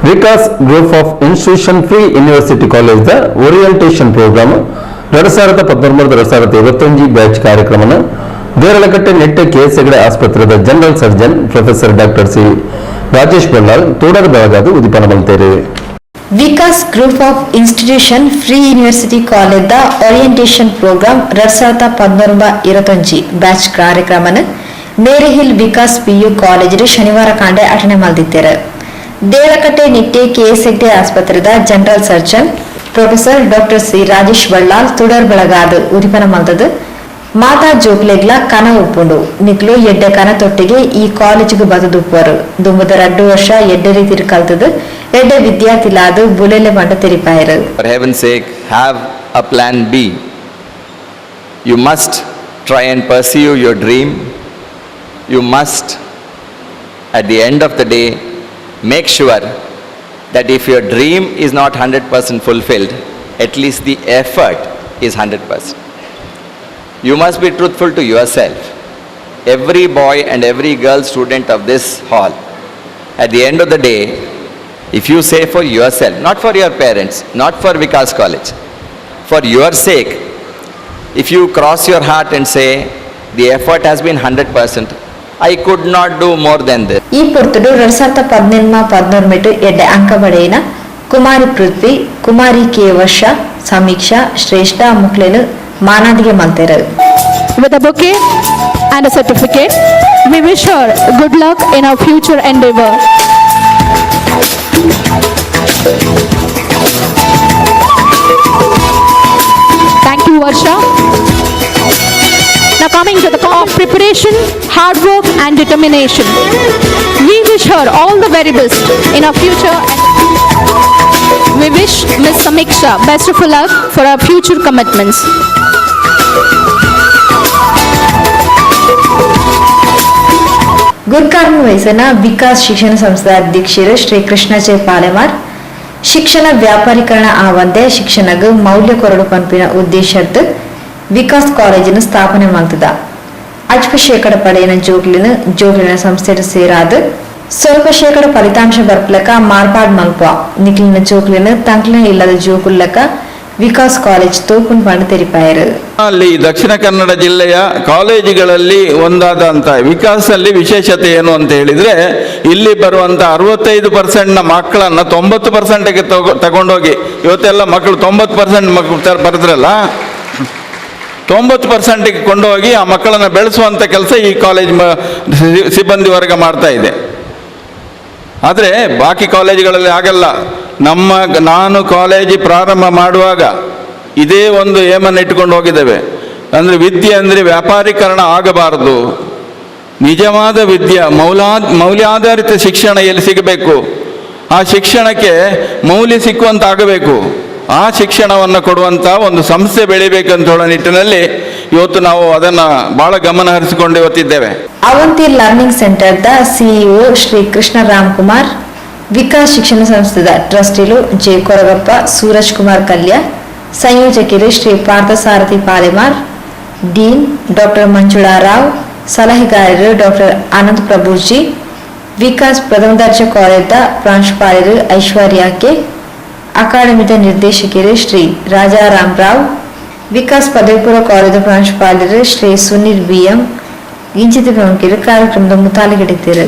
Vikas group of institution free university college the orientation programme 2019 2021 batch ಕಾರ್ಯಕ್ರಮನ Deralakatte Nitte KS Hegde ಆಸ್ಪತ್ರೆದ general surgeon professor doctor C Rajesh Ballal ತೋಡರ ಬೆಳಗಾದು ಉದಿಪನ ಮಲ್ತೇರು. Vikas group of institution free university college the orientation programme 2019-21 batch ಕಾರ್ಯಕ್ರಮನ Maryhill Vikas PU college ಶನಿವಾರ ಕಾಂಡೆ ಅಟನೆ ಮಲ್ದಿದ್ದಾರೆ. Deralakatte Nitte K S Hegde ಆಸ್ಪತ್ರೆದ general surgeon professor doctor C Rajesh Ballal ತುಡರ್ ಬೆಳಗಾದ್ ಉದಿಪನ ಮಲ್ದದು. ಮಾತಾ ಜೋಕ್ಲೆಗ್ಲ ಕನ ಉಪ್ಪುಂಡು ನಿಕ್ಲು ಎಡ್ಡೆ ಕನ ತೊಟ್ಟಿಗೆ ಈ ಕಾಲೇಜಿಗೆ ಬದುದುಪ್ಪರು ದುಂಬದ 2 ವರ್ಷ ಎಡ್ಡೆ ರೀತಿ ಕಲ್ತದು ಎಡ್ಡೆ ವಿದ್ಯಾರ್ಥಿಲಾದ ಬುಲೆಲೆ ಮಂಡ ತೆರಿಪಾಯರು. For heaven's sake, have a plan B. You must try and pursue your dream. You must, at the end of the day, make sure that if your dream is not 100% fulfilled, at least the effort is 100%. You must be truthful to yourself. Every boy and every girl student of this hall, at the end of the day, if you say for yourself, not for your parents, not for Vikas College, for your sake, if you cross your heart and say, the effort has been 100%, I could not do more than this. ಈ ಪೊರ್ತುಡು 2018-19 ಎಡ್ಡೆ ಅಂಕ ಪಡೆಯಿನ ಕುಮಾರಿ ಪೃಥ್ವಿ, ಕುಮಾರಿ K ವರ್ಷ, ಸಮೀಕ್ಷಾ, ಶ್ರೇಷ್ಠ ಮುಕ್ಲೇನು ಮಾನಾದಿಗೆ ಮಲ್ತೇರು. With a bouquet and a certificate, we wish her good luck in her future endeavor. Thank you, Varsha. Now coming to the of preparation, hard work and determination. We wish her all the very best in her future. We wish Ms. Samiksha best of luck for her future commitments. ಗುರ್ಕಾರ್ಮ ವಹಿಸನ Vikas ಶಿಕ್ಷಣ ಸಂಸ್ಥೆ ಅಧ್ಯಕ್ಷರು Shri Krishna J Palemar ಶಿಕ್ಷಣ ವ್ಯಾಪಾರೀಕರಣ ಆವಂದೆ ಶಿಕ್ಷಣಗ್ ಮೌಲ್ಯ ಕೊರಡು ಪಂಪಿನ ಉದ್ದೇಶದ ವಿಕಾಸ್ ಕಾಲೇಜಿನ ಸ್ಥಾಪನೆ ಮಾಡ್ತದ. ಅಜ್ಪ ಶೇಕಡ ಪಡೆಯಿನ ಜೋಕ್ಲಿನ ಜೋಕ್ಲಿನ ಸಂಸ್ಥೆ ಸೇರಾದ ಸ್ವಲ್ಪ ಶೇಕಡ ಫಲಿತಾಂಶ ಬರ್ಪಲಕ ಮಾರ್ಪಾಡ್ ಮಲ್ಪ ನಿಕ್ಲಿನ ಜೋಕ್ಲಿನ ತಂಕ್ಲಿನ ಇಲ್ಲದ ಜೋಕುಲ್ಲಕ ವಿಕಾಸ್ ಕಾಲೇಜ್ ತೋಪುನ್ ಪಂಡ ತೆರಿಪಾಯರು. ಅಲ್ಲಿ ದಕ್ಷಿಣ ಕನ್ನಡ ಜಿಲ್ಲೆಯ ಕಾಲೇಜುಗಳಲ್ಲಿ ಒಂದಾದಂಥ ವಿಕಾಸಲ್ಲಿ ವಿಶೇಷತೆ ಏನು ಅಂತ ಹೇಳಿದರೆ, ಇಲ್ಲಿ ಬರುವಂಥ 65%ನ ಮಕ್ಕಳನ್ನು 90%ಗೆ ತಗೊಂಡೋಗಿ, ಇವತ್ತೆಲ್ಲ ಮಕ್ಕಳು 90% ಮಕ್ಕಳು ಬರೆದ್ರಲ್ಲ, 90%ಗೆ ಕೊಂಡೋಗಿ ಆ ಮಕ್ಕಳನ್ನು ಬೆಳೆಸುವಂಥ ಕೆಲಸ ಈ ಕಾಲೇಜ್ ಸಿಬ್ಬಂದಿ ವರ್ಗ ಮಾಡ್ತಾ ಇದೆ. ಆದರೆ ಬಾಕಿ ಕಾಲೇಜುಗಳಲ್ಲಿ ಆಗಲ್ಲ. ನಾನು ಕಾಲೇಜು ಪ್ರಾರಂಭ ಮಾಡುವಾಗ ಇದೇ ಒಂದು ಏಮನ್ನು ಇಟ್ಟುಕೊಂಡು ಹೋಗಿದ್ದೇವೆ. ಅಂದರೆ ವಿದ್ಯೆ ಅಂದರೆ ವ್ಯಾಪಾರೀಕರಣ ಆಗಬಾರದು, ನಿಜವಾದ ವಿದ್ಯೆ ಮೌಲ್ಯಾಧಾರಿತ ಶಿಕ್ಷಣ ಎಲ್ಲಿ ಸಿಗಬೇಕು, ಆ ಶಿಕ್ಷಣಕ್ಕೆ ಮೌಲ್ಯ ಸಿಕ್ಕುವಂತಾಗಬೇಕು, ಆ ಶಿಕ್ಷಣವನ್ನು ಕೊಡುವಂಥ ಒಂದು ಸಂಸ್ಥೆ ಬೆಳಿಬೇಕಂತ ಹೇಳೋ ನಿಟ್ಟಿನಲ್ಲಿ ಇವತ್ತು ನಾವು ಅದನ್ನು ಭಾಳ ಗಮನ ಹರಿಸಿಕೊಂಡು ಇವತ್ತಿದ್ದೇವೆ. Avanti learning centre the CEO Shri Krishna Ramkumar, Vikas ಶಿಕ್ಷಣ ಸಂಸ್ಥೆದ ಟ್ರಸ್ಟಿಲು ಜೆ ಕೊರಗಪ್ಪ, ಸೂರಜ್ ಕುಮಾರ್ ಕಲ್ಯ, ಸಂಯೋಜಕರು ಶ್ರೀ ಪಾರ್ಥಸಾರಥಿ ಪಾಲೆಮಾರ್, ಡೀನ್ ಡಾಕ್ಟರ್ ಮಂಜುಳಾ ರಾವ್, ಸಲಹೆಗಾರರು ಡಾಕ್ಟರ್ ಆನಂದ್ ಪ್ರಭುಜಿ, ವಿಕಾಸ್ ಪ್ರಥಮ ದರ್ಜೆ ಕಾಲೇಜದ ಪ್ರಾಂಶುಪಾಲರು ಐಶ್ವರ್ಯ ಕೆ, ಅಕಾಡೆಮಿದ ನಿರ್ದೇಶಕರು ಶ್ರೀ ರಾಜಾರಾಮ್ ರಾವ್, ವಿಕಾಸ್ ಪದವಿಪೂರ್ವ ಕಾಲೇಜು ಪ್ರಾಂಶುಪಾಲರು ಶ್ರೀ ಸುನೀಲ್ ಬಿಎಂ ಇಂಚಿತ ಪ್ರಮುಖರು ಕಾರ್ಯಕ್ರಮದ ಮುತಾಲಿಗಿಡಿದ್ದರು.